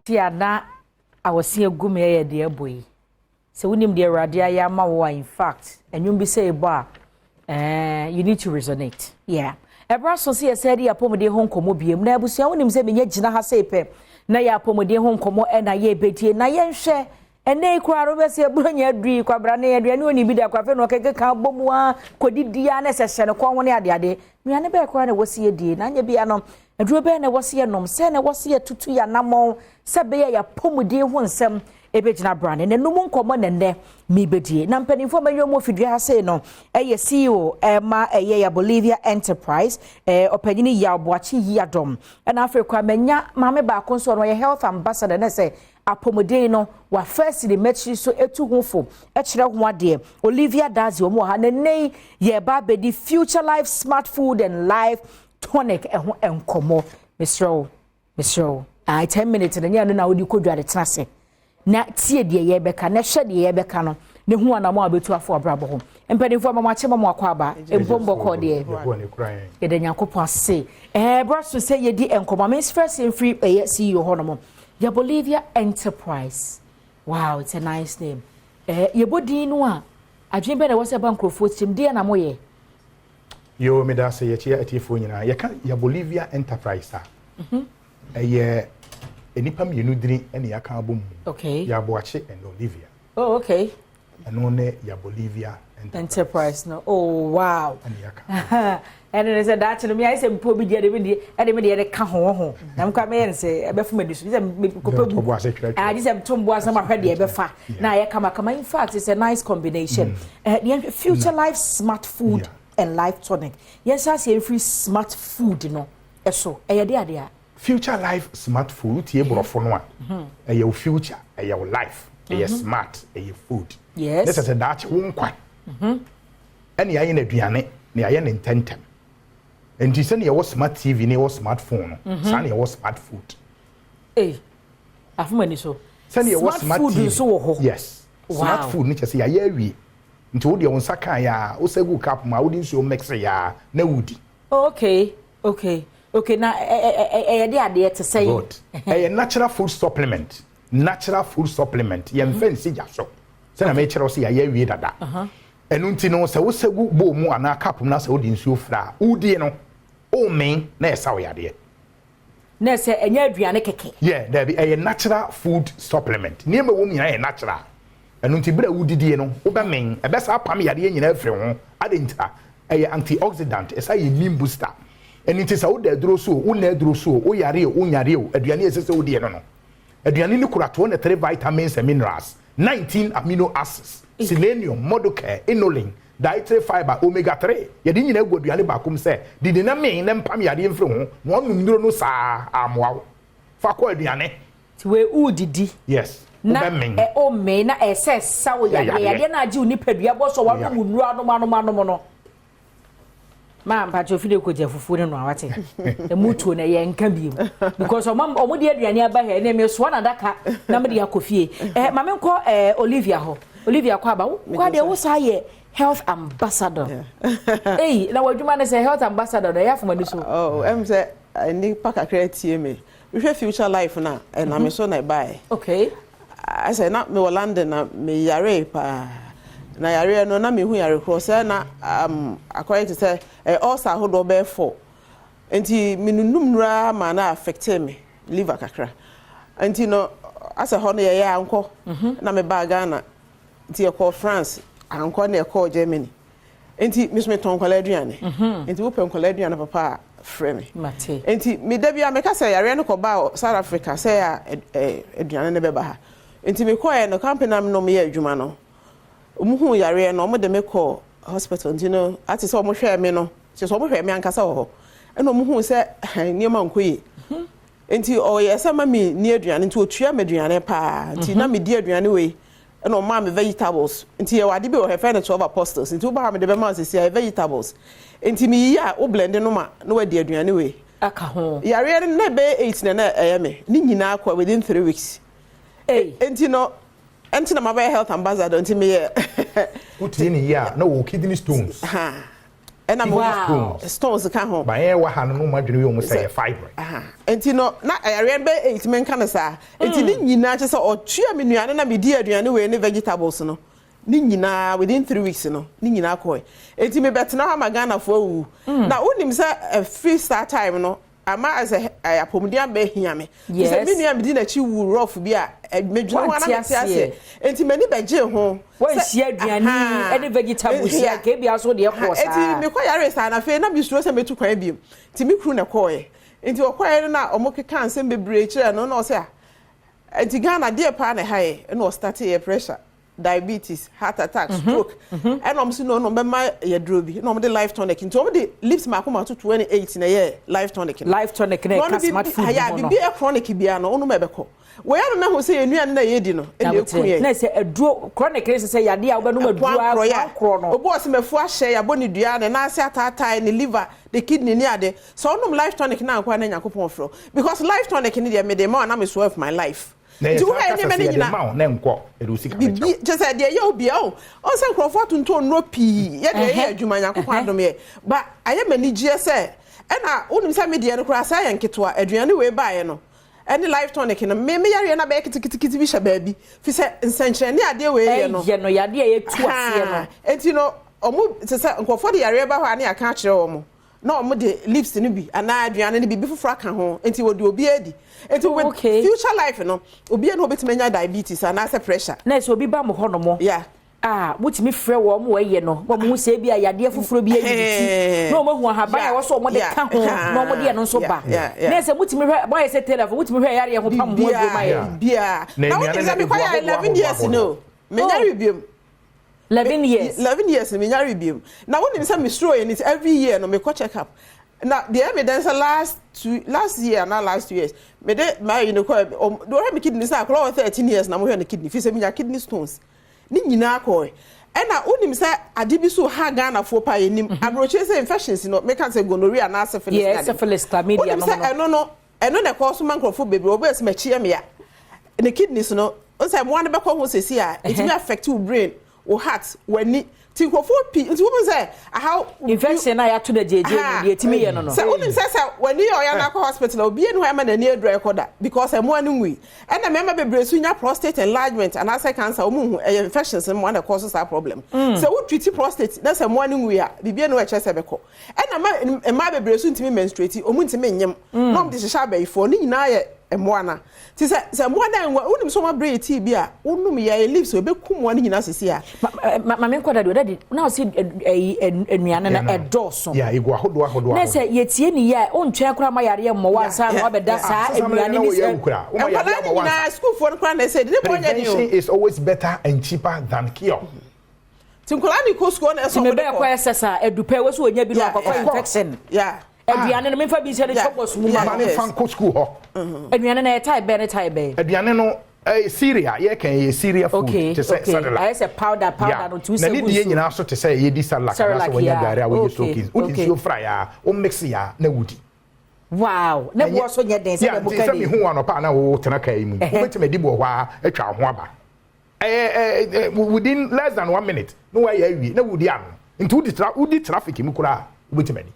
A na awɔse agu me yɛ deɛ ɛbɔ yi sɛ wonim deɛ Awurade ayɛ ama wo a, in fact, ɛnwom bi sɛ ɛbɔ a, you need to resonate. Yeah, ɛberɛ so sɛ yɛsɛ de apɔmuden ho nkɔmmɔ biem na abusua, wonim sɛ menyɛ gyina ha sei pɛ na yɛ apɔmuden ho nkɔmmɔ ɛna yɛbɛdie na yɛnhwɛ. Ɛnɛ yi koraa no, wobɛsɛ ɛburo nya adui kwabra ne aduane oni bi da kwafe na ɔkekeka bɔ mu a kɔdidi a na ɛsɛ hyɛ ne kɔn ho ne adeade. Nnuane bɛɛ koraa na ɛwɔ si yɛdie na anyɛ bia no, aduro bɛɛ na ɛwɔ si yɛnom sɛ na ɛwɔ si yɛtutu yɛ anammɔn sɛ bɛyɛ yɛ apɔmuden ho nsɛm ɛbɛgyina brane na num nkɔmmɔ nɛnɛ mebɛdie. Na mpanimfoɔ manyɛ mu ofidua ha sei no, ɛyɛ CEO ɛma ɛyɛ yɛ Bolivia Enterprise, ɔpanyini yɛ Aboakye yi adɔm, ɛna afei koraa manya maame baako nso, ɔno ɔyɛ health ambassador na sɛ apɔmuden no wafa si ne mɛkyiri so etu ho fo, ɛkyerɛ ho adeɛ, Olivia Dazi. Wɔn wɔ ha na nne yɛba abɛdi Future Life Smart Food and Life Tonic ɛho nkɔmmɔ. Mesrɛ mesrɛ, ah, 10 minutes na nyɛ no na wodi kɔ dwa de tena ase na tie deɛ yɛbɛka na hwɛ deɛ yɛbɛka no ne ho anamɔ a bɛtu afɔ abrabɔ ho. Mpanimfoɔ, ama mo akyɛ, ma mo akɔ aba mpɔmbɔkɔ deɛ, yɛda Nyankopɔn ase. Bra so sɛ yɛdi nkɔmmɔ a mensfrɛ sɛ mfiri ɛyɛ CEO hɔ nom, yɛ Bolivia Enterprise. Wow, it's a nice name. Yɛbɔ din no a, adwene bɛn na ɛwɔ sɛ ɛba nkurɔfoɔ tirim deɛ na moyɛ? Yo, meda ase. Yɛkyia atiefoɔ nyinaa. Yɛka yɛ Bolivia Enterprise a, ɛyɛ nnipa mmienu dini ɛne yɛaka abɔ mu. Yɛ Aboakye and Olivia. Ɛno ne yɛ Bolivia Enterprise. Enterprise no. Oh wow. Ɛne yɛaka. Ɛne ne sɛ daakye no meayɛ sɛ mpo bi deɛ de me deɛ ɛde me deɛ de ka ho ho na mekora mɛyɛ no sɛ ɛbɛfom ani so sɛ mekɔpɛ bu ase twerɛtwerɛ. Ah, gye sɛ tom bo ase na mahwɛ deɛ ɛbɛfa na ayɛ kamakama. In fact, it's a nice combination. Deɛ Future Life Smart Food and Life Tonic, yɛnhyɛ aseɛ mfiri smart food no ɛso. Ɛyɛ de adeɛ a Future Life Smart Food, wotie borɔfo no a, ɛyɛ wo future, ɛyɛ wo life, ɛyɛ smart, ɛyɛ food. Ne sɛ daakye wo nkwa ɛne yɛayɛ no aduane na yɛayɛ no ntɛntɛm. Nti sɛne yɛwɔ smart TV ne yɛwɔ smartphone no, saa ne yɛwɔ smart food. Ei, afom ani so. Sɛne yɛwɔ smart food TV nso wɔ hɔ? Yes. Smart food no kyɛ sɛ yɛayɛ awie, nti wode wo nsa kaa yɛ a, wosɛ gu cup mu a, wode nsuo mix yɛ a na wodi. Oh, okay, na ɛyɛ de adeɛ te sɛ? Good. Ɛyɛ natural food supplement. Natural food supplement, yɛmfɛ nsi gya so sɛnea mekyerɛ wo sɛ yɛayɛ awie dada. Ɛno nti no, sɛ wosɛ gu bowl mu anaa cup mu na sɛ wode nsuo fra a, wodie no, wommen na ɛsa wo yadeɛ. Na sɛ ɛnyɛ aduane kɛkɛ? Yɛ daabi, ɛyɛ natural food supplement. Nneɛma wɔ mu nyinaa yɛ natural. Ɛno nti berɛ a wodidie no, wobɛmen, ɛbɛsa apam yadeɛ nyinaa afiri ho. Ade ntira ɛyɛ antioxidant, ɛsa yɛ immune booster. Ɛno nti sɛ woda aduro so o, wonna aduro so o, woyare o, wonyare o, aduane a ɛsɛ sɛ wodie no, aduane no kura 23 vitamins and minerals, 19 amino acids, selenium, modocare, inulin, dietary fiber, omega 3. Yɛde nyinaa gu aduane baako mu sɛ didi na men na mpam yadeɛ mfiri ho na ɔnom nnuro no saa amoa wo fa kɔ aduane. Nti wei wodidi na wobɛmen. Ɛ ɔmmɛn na ɛsɛ sa wo yadeɛ. Yadeɛ. Yadeɛ na agye wo nipadua bɔ so, wanom nnuro anom anom anom no maa mpakyɛ ofi de kɔgya fufuo no no a wate emu tuo na yɛ nka biem because ɔmo de aduane aba ha ɛnna ɛmi soa n'adaka na mo de akɔ fie. Maame, nkɔ Olivia hɔ. Olivia, kɔ aba wo kɔ adeɛ, wo saa yɛ health ambassador. Eyi na w'adwuma ne sɛ health ambassador no, ɛyɛ afɔmani so? Oh, sɛ nipa kakra tie me, wohwɛ Future Life na ɛnam me so na ɛbaeɛ. Asɛ na mewɔ London na meyare paa, na yareɛ no na mehu yare korɔ sɛ na akɔyɛ te sɛ ulcer ahodoɔ bɛyɛ four, nti menunum nuraa ma na affect me liver kakra. Nti no asɛ hɔ no yɛyɛ ankɔ na mebaa Ghana, nti yɛkɔɔ France ankɔ, na yɛkɔɔ Germany. Nti me so metɔn nkɔla aduane, nti wopɛ nkɔla aduane papa a, frɛ me. Mate. Nti meda bi a meka sɛ yareɛ no kɔbaa South Africa sɛ a aduane no bɛba ha. Nti mekɔɛ no, company na menom yɛ adwuma no, ɔmo hu yareɛ no, ɔmo de me kɔ hospital. Nti no ate sɛ ɔmo hwɛɛ me no, kyerɛ sɛ ɔmo hwɛɛ me ankasa wɔ hɔ, ɛna ɔmo hu sɛ nneɛma nkɔ yie, nti ɔyɛ sɛ ma mi ni aduane, nti otua me aduane paa. Nti na mi di aduane wei, ɛna ɔmaa me vegetables. Nti yɛwɔ ade bi wɔ hɔ, yɛfrɛ no 12 Apostles. Nti woba ha, mede bɛma wo sisi a, yɛ vegetables. Nti meyiyi a, wo blend no ma na wadi aduane wei aka ho. Yareɛ no na ɛbɛyɛ eight na ɛyɛ me ne nyinaa kɔ within 3 weeks. Ei. Nti no ɛnti na mabɛyɛ health ambassador, nti meyɛ Wotie ne yie a, na wɔwɔ kidney stones. Ha. Ɛna mo stones ka ho. Bayɛ wɔ ha no no mo adwene yɛ ɔmo sɛ yɛ fibroid. Nti no na ayareɛ bɛ eight menka no saa. Nti ne nyinaa kyɛ sɛ ɔtua me nnuane na medi aduane wei ne vegetables no ne nyinaa, within 3 weeks no ne nyinaa kɔɛ. Nti mebɛtena hɔ ama Ghanafoɔ awu. Na wonim sɛ ɛfiri start time no ama sɛ apɔmuden abɛhia me sɛ me nua medi n'akyi wu rough bi a, medwene ho ana mete aseɛ. Nti m'ani bɛgye ho. Wɔnhyia aduane ne vegetables a kebia so deɛ kɔɔ saa. Nti mekɔ yare saa na afei na mesuro sɛ mɛtu kwan biom. Nti me kuru na kɔɔɛ. Nti ɔkɔɛ no na ɔmo keka nsɛm bebree kyerɛ no na ɔsɛ a nti Ghana deɛ paa na ɛha yɛ. Ɛna ɔstart yɛ pressure, diabetes, heart attack, stroke. Ɛna ɔmo si no ɔmo bɛma yɛ duro bi na ɔmo de Life Tonic. Nti ɔmo de leaves mako mako 28 na ɛyɛ Life Tonic no. Life Tonic na ɛka Smart Food mu no. Bibi ɛ chronic bia no ɔno ma ɛbɛkɔ. Wɔyɛ no mɛho sɛ yɛn nnuane na yɛdi no ɛna eku yɛn. Na sɛ aduro chronic ne sɛ yadeɛ a wobɛnom aduro akorɔ no. Obi wɔ sɛ mɛfu ahyɛ yabɔ ne dua, ne nan ase ataatae, ne liver, ne kidney ne ade. Sɛ ɔnom Life Tonic na ankɔ na Nyankopɔn frɛ, because Life Tonic ne deɛ mede ma ɔnam so of my life. Nti wo hɛ nneɛma no nyinaa na nkɔ ɛde osi ka. Bibi kyɛ sɛ deɛ ɛyɛ obi o ɔn sɛ nkurɔfoɔ atontɔn nnuro pii yɛ deɛ ɛyɛ adwuma, Nyankopɔn adom yɛ ba ayɛ m'ani gyeɛ sɛ ɛna wonim sɛ me deɛ no koraa sɛ ayɛ nketewa. Aduane wei baeɛ no ɛne Life Tonic no, me yareɛ no abɛyɛ ketekete bi hyɛ baabi fi sɛ nsɛnkyerɛnne adeɛ wei yɛ no. Ɛyɛ no yadeɛ a yɛtu aseɛ no. Enti no ɔmo te sɛ nkurɔfoɔ de yareɛ ba hɔ a ne yɛaka akyerɛ wɔn na ɔmo de leaves no bi anaa aduane no biribi foforɔ aka ho. Nti wɔde obi adi. Nti with Future Life no, obi no obetumi anya diabetes anaasɛ pressure. Na sɛ obi ba mo hɔ nom a, motumi frɛ wɔn mo wɔyɛ no wɔn mo sɛ ebi a yadeɛ foforɔ bi ayi ne ti na wɔn ahu ahaban a wɔsɔ wɔn de ka ho na wɔn de ɛno nso ba. Na sɛ motumi hwɛ wɔayɛ sɛ tailor fo, motumi hwɛ yareɛ ho pam ho aduro ma yɛ. Bia na wɔn sɛ mekɔ yɛ 11 years no, menyare biom. 11 years. 11 years menyare biom. Na wɔn sɛ mesuro yɛ ni every year no mekɔ check up. Na deɛ ɛmi dɛn sɛ last two last year na last 2 years mede maa yi no kɔ ɔm deɛ ɔhwɛ mi kidney sɛ akɔlɔ wɔ 13 years na mo hwɛ ne kidney fi sɛ mi nya kidney stones ne nyinaa kɔɛ. Ɛna wonim sɛ ade bi so ha Ghanafoɔ pa yɛ nim aburokyire sɛ infections no meka sɛ gonorrhea anaa syphilis. Yeah, syphilis, chlamydia. Wonim sɛ ɛno no ɛno na ɛkɔ so ma nkurɔfoɔ bebree wɔbɛyɛ sɛ m'akyi yɛ meya ne kidneys no sɛ mmoa no bɛkɔ ho sɛsi a ɛtumi affect wo brain, wo heart, w'ani. Ti nkurɔfoɔ pii nti wonim sɛ ahaw. Infection a yɛato no gyegye no deɛ ɛtumi yɛ no. Sɛ wonim sɛ w'ani yɛ ɔyɛ no akɔ hospital a, obi ani hɔ ama n'ani adura ɛkɔ da because ɛmmoa no nwui. Ɛna mmarima bebree so nya prostate enlargement anaasɛ cancer, wɔn hu ɛyɛ infections mmoa na ɛkɔ so saa problem. Sɛ wo treat prostate na sɛ mmoa no nwui a, biribi ani hɔ ɛkyerɛ sɛ bɛkɔ. Ɛna mmaa bebree so ntumi menstruate, wɔn ntumi nyem na wɔn de hyehyɛ abɛyifoɔ ne nyinaa yɛ mmoa na ti sɛ mmoa na nwa. Wonim sɛ wɔn abere yɛ tea bi a wonom yɛ leaves ebekum mmoa no nyinaa sisi a. Maame nkɔ dadi dadi na ɔsi ɛyi nnuane no ɛdɔɔso. Yeah, egu ahodoɔ ahodoɔ. Na sɛ yɛtie ne yie a, ɔntwɛn koraa ma yareɛ mmɔ wa nsa na wabɛda saa nnuane ne sɛ. Nkwadaa no nyinaa, sukuufoɔ no koraa na ɛsɛ de ne bɔ nyɛ ni o. Prevention is always better and cheaper than cure. Ti nkwadaa ni kɔ sukuu na ɛsɛ ɔmo de kɔ. Ti mɛ bɛɛ kɔ ɛsɛ sa edupɛ wosi wonya bi na akɔkɔ infection. Aduane no mefa bi nhyɛ ne chɔbɔs mu ma. Ma ne fa nkɔ sukuu hɔ. Aduane no yɛ type bɛn ne type bɛn? Aduane no cereal yɛ kan yɛ cereal food te sɛ Cerelac. Ayɛ sɛ powder powder no tu sɛ gu. Na ne die nyinaa so te sɛ yɛdi Cerelac anaasɛ wɔnyɛ gari a wɔyɛ soakings. Wodi nsuo fra ya, wo mix ya na wodi. Wow, ne boɔ so nyɛ den sɛ bɛ mo ka de. Sɛ mihu wɔn anɔpa na wo tena kaa yi mu, wobɛtumi adi bɔ hɔ a atwa ho aba. Ɛɛ ɛɛ within less than one minute na wɔayɛ awie na wodi ano. Nti wodi traffic mu koraa, wobɛtumi adi.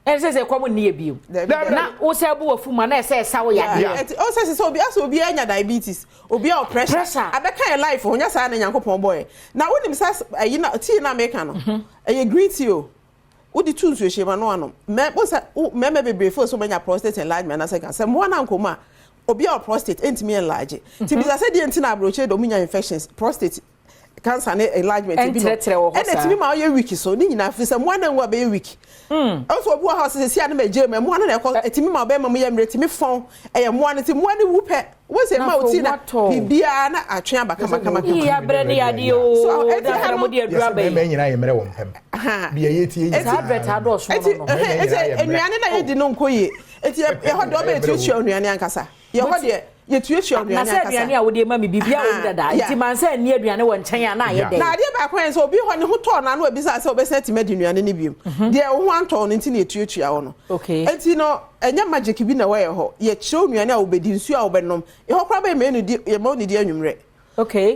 Ɛsɛ sɛ kɔm nni yɛ bio na wosɛ bo wɔ fum a na ɛsɛ ɛsa wo yadeɛ. Ɛti ɔsɛ sɛ obi asɛ obi anya diabetes, obi a pressure abɛka yɛ life ho nyɛ saa na Nyankopɔn bɔɛ. Na wonim sɛ ɛyi na tea na meka no ɛyɛ green tea o, wode tu nsuo hyɛ ma no anom mɛ wo sɛ mmarima bebree fo so bɛnya prostate enlargement anaasɛ ka sɛ mmoa no ankɔ mu a, obi a wɔ prostate ntumi enlarge. Nti bisa sɛ deɛ nti na aburokyire de ɔmo nya infections, prostate cancer ne enlargement bi no ɛna ɛtumi ma ɔyɛ weak so ne nyinaa firi sɛ mmoa no nwu a bɛyɛ weak. Ɔsɛ obi wɔ ha ɔsɛ sɛ si a ne ma gye mu mmoa no na ɛkɔ ɛtumi ma ɔbɛrima mu yɛ mmerɛ, ɛtumi fɔn. Ɛyɛ mmoa no. Nti mmoa no wu pɛ, wọ́n sɛ mma oti na biribiara na atwe aba kamakama. Yìí abirɛ ni yadeɛ o na afɛ mo di aduru abɛyi. Mɛmɛ nyinaa yɛ mmerɛ wɔ mpɛm. Bi ɛyɛ tie nyinaa. Saa advert adɔɔso no. Eti nnuane na yɛ di no nkɔ yie. Eti yɛhɔ deɛ ɔbɛ etuatua nnuane ankasa. Yɛhɔ deɛ yɛtuatua nnuane ankasa. Na sɛ aduane a wode ma mi biribi a wɔm dada nti man sɛ nni aduane wɔ nkyɛn a na ayɛ dɛ. Na adeɛ baako yɛn sɛ obi hɔ ne ho tɔɔ n'ano ebisa sɛ ɔbɛsɛn atumi adi nnuane no biom deɛ wo ho antɔn no nti na yɛtuatua wɔ no. Nti no ɛnyɛ magic bi na wɔyɛ hɔ. Yɛkyerɛw nnuane a wobɛdi, nsuo a wobɛnom. Yɛhɔ koraa bɛyɛ mɛnu di, yɛma wo nidi anwummerɛ.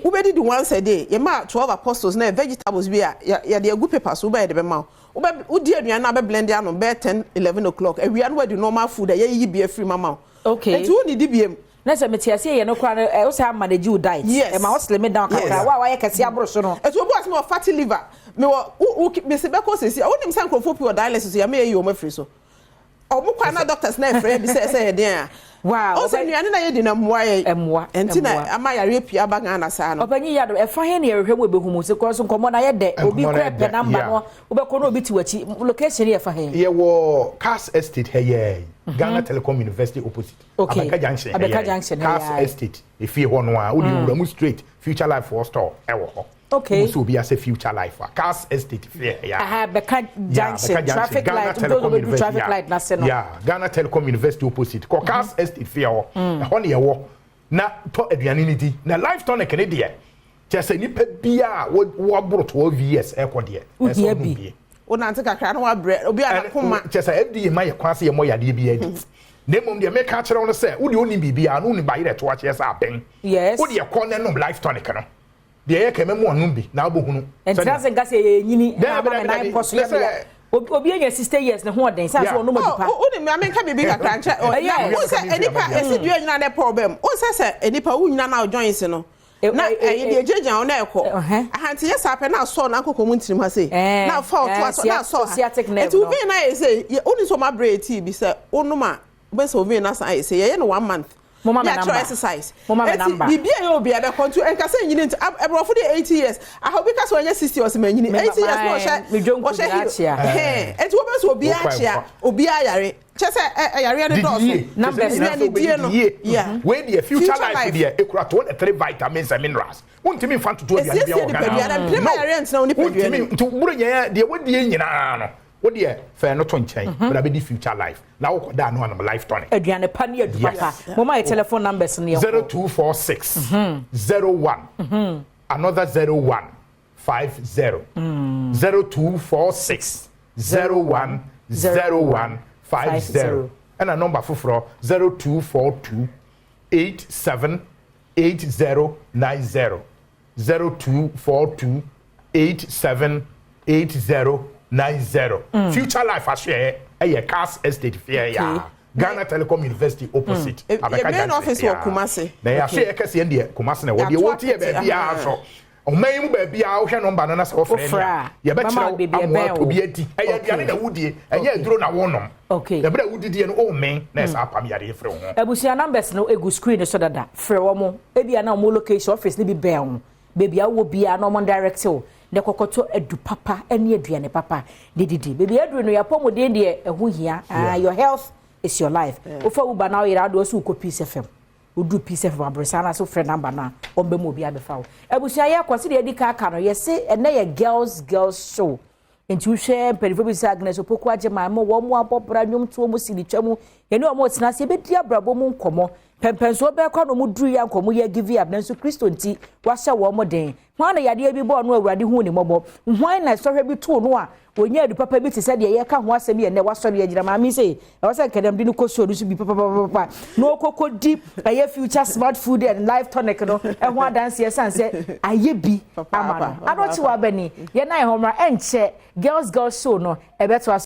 Wobɛdidi once a day. Yɛma 12 Apostles na yɛ vegetables bi a yɛde agu paper so wobɛyɛ de bɛma wo. Wobɛ wodi aduane na abɛ blend ano bɛyɛ 10, 11 o'clock. Awia no, wadi normal food a yɛyiyi bi afiri mama wo. Nti wonnidi biem. Na sɛ mete aseɛ yɛ no koraa no, wo sɛ manage wo diet. Yes. Ɛma wo slim down kakra. Yes. Wo a wayɛ kɛse aboro so no. Ɛti obi wɔ sɛ mewɔ fatty liver, mewɔ wo wo mesi bɛkɔ sesi a, wonim sɛ nkurɔfoɔ pii wɔ dialysis so, yɛma yɛyi wɔn afiri so. Ɔmo kwan na doctors na ɛfrɛ bi sɛ ɛsɛ yɛ den a ɔsɛ nnuane na yɛdi na mmoa yɛ. Ɛmmoa. Ɛnti na Ɛmmoa. ama yareɛ pii aba Ghana saa no. Ɔpanyin yɛ adom, ɛfa he ne yɛhwehwɛ mu ebehu mu sɛ kɔ so nkɔmmɔ na yɛ dɛ obi Nkɔmmɔ na kura yɛ pɛ dɛ, number yeah. no, wobɛkɔ na obi te w'akyi. Location yɛ fa he? Yɛwɔ Cars Estate ha yɛ, Ghana Telecom University opposite. Abɛka Junction ha. Abɛka Yɛ Junction ha Cars yɛ. Estate efie hɔ no a, wode wura mu straight, Future Life wɔ store ɛwɔ hɔ. Wohu sɛ obi asɛ Future Life a, Cars Estate fie ha yɛ. Aha, Bɛka Yeah, Junction. Bɛka Junction, Traffic Ghana light Telecom mpɛ sɛ wobɛdu University, traffic light n'ase no. Yeah, Ghana Telecom University opposite, kɔ Cars Estate fie hɔ, ɛhɔ ne yɛwɔ. Na tɔ aduane no di. Na Life Tonic ne deɛ, kyerɛ sɛ nipa bia a wɔaboro 12 years ɛkɔ deɛ, ɛsɛ Wohia ɔnom bi. bie. Wonante kakra na wabrɛ obi a nakoma. Kyerɛ sɛ FDA ma yɛ kwan sɛ yɛmmɔ yadeɛ bi adi, na mmom deɛ meka kyerɛ wo no sɛ wode wonim biribiaa na wonim bayerɛ to akyerɛ sɛ abɛn. Wode ɛkɔ ne nom Life Tonic no deɛ, ɛyɛ kɛmɛ mu ɔnom bi na wobɛhunu. Ɛntena sɛ nka sɛ yɛyɛ nyini na Dɛbi, ama me dɛbi, nan dɛbi. pɔ so Na yɛ meya. Obi anya 60 years ne ho ɔden sɛ ɔnom adupa. Wonim na menka biribi kakra nkyɛ. Ɛyɛ. Wo sɛ nipa ɛsi dua nyina na ɛpɔ ɔbɛm wo sɛ nipa wo nyina na wo joints no na ɛyɛ deɛ gyinagyina wo na ɛkɔ ahante yɛ saa pɛ na asɔ na akɔkɔ mu ntirim ha sei na afa ɔto asɔ na asɔ ha. Sciatic nerve Nti wo no. vein na yɛ sɛ wonim sɛ ɔma brɛ tii bi sɛ wonom a, wobɛsɛ wo vein na san ayɛ sɛ yɛyɛ no one month. Moma me Ne akyerɛ number. exercise. Moma me Eti, number. biribi a ɛyɛ obi a bɛkɔ nti ɛnka sɛ nyini nti ɛborɔfo de 80 years aha, obi ka sɛ ɔnyɛ 60, ɔsɛ manyini. 80 years na ɔhyɛ Me dwonku ɔhyɛ nyinaa heel. akyea. Ɛhɛn. Enti wobɛsɛ obi Wokɔ akyea, ɛmfa. obi ayare kyɛ sɛ ɛyareɛ no Didi dɔɔso. yie. Numbers Kyerɛ sɛ no. wobɛdidi yie. Yeah. Wei deɛ, Future Future Life Life. deɛ, ekura 23 vitamins and minerals. Wontumi nfa ntoto aduane bi Esiesie wɔ Ghana. nipadua no, mpere ma yareɛ ntena wo nipadua no Wontumi mu. nti buro nyɛ deɛ wodie nyinaa no, wodeɛ fɛn no to nkyɛn bɛrɛ bɛdi Future Life na wokɔ da ano anom Life Tonic. Aduane pa ne adu papa. Moma yɛ telephone numbers no yɛ. 0246 01 another 01 50, 0246 01 01 50. Ɛna number foforɔ, 0242 87 80 90, 0242 87 80 90. Future Life ahwɛ ɛyɛ Cars Estate fie ya, Ghana Telecom University opposite. Abɛka Yɛ main Junction. office wɔ Kumasi. Na yɛ ahwɛ yɛ kɛseɛ deɛ, Kumasi na ɛwɔ deɛ. Yɛato Wɔn ti yɛ apete, baabi a so ɔman yi mu baabi a wohwɛ number no na sɛ wɔfrɛ Wofrɛ ni a, a, bɛma yɛbɛkyerɛ wo baabi wo amoa ɛbɛn wo. atɔ bi adi. Ɛyɛ aduane na wodie, ɛnyɛ aduro na wɔnom. Ɛberɛ a wodidie no, ɔmmen na ɛsɛ apam yadeɛ firi wo ho. Abusua, numbers no egu screen so dada. Frɛ wɔn, ebi a na wɔn location office ne bi bɛn wo, beebi a wowɔ biara na wɔn direct wo na kɔkɔtɔ adu papa ne aduane papa de didi. Beebi aduru no, yɛapɔmuden deɛ, ɛho hia. Ah, your health is your life. Wofa Uber na woyere ade ɔsɛ wokɔ Peace FM, wodu Peace FM aborɔsan na so frɛ number no a, wɔn bɛ mu obi abɛfa wo. Abusua, yɛ kɔ sɛ deɛ yɛdi ka no, yɛse ɛnɛ yɛ Girls Girls Show. Nti wohwɛ mpanimfoɔ bi sɛ Agnes Opoku Agye maa mo wɔn mu abɔ bra nnwomtoɔ mu si ne twa mu, yɛne wɔn tena ase, yɛbɛdi abrabɔ mu nkɔmmɔ. Pɛmpɛnsoɔ bɛɛ kɔ na wɔn duru yɛ nkɔmmɔ yɛ give up, nanso Kristo nti wahyɛ wɔn den. Hwan na yadeɛ bi bɔɔ no, Awurade hu ne mmɔbɔ? Hwan na sɔhwɛ bi too no a wɔnyɛ adu papa bi te sɛ deɛ yɛka ho asɛm yɛ nnɛ wasɔre agyina? Maame sɛ ɛwɔ sɛ nkɛdɛm de no kɔ suo no so bi papapapa na ɔkɔkɔ di ɛyɛ Future Smart Food and Life Tonic no ɛho adanseɛ san sɛ ayɛ bi ama no. Adɔkye wɔ abɛni yɛn nan hɔ mmra, ɛnkyɛ Girls Girls Show no ɛbɛto aso.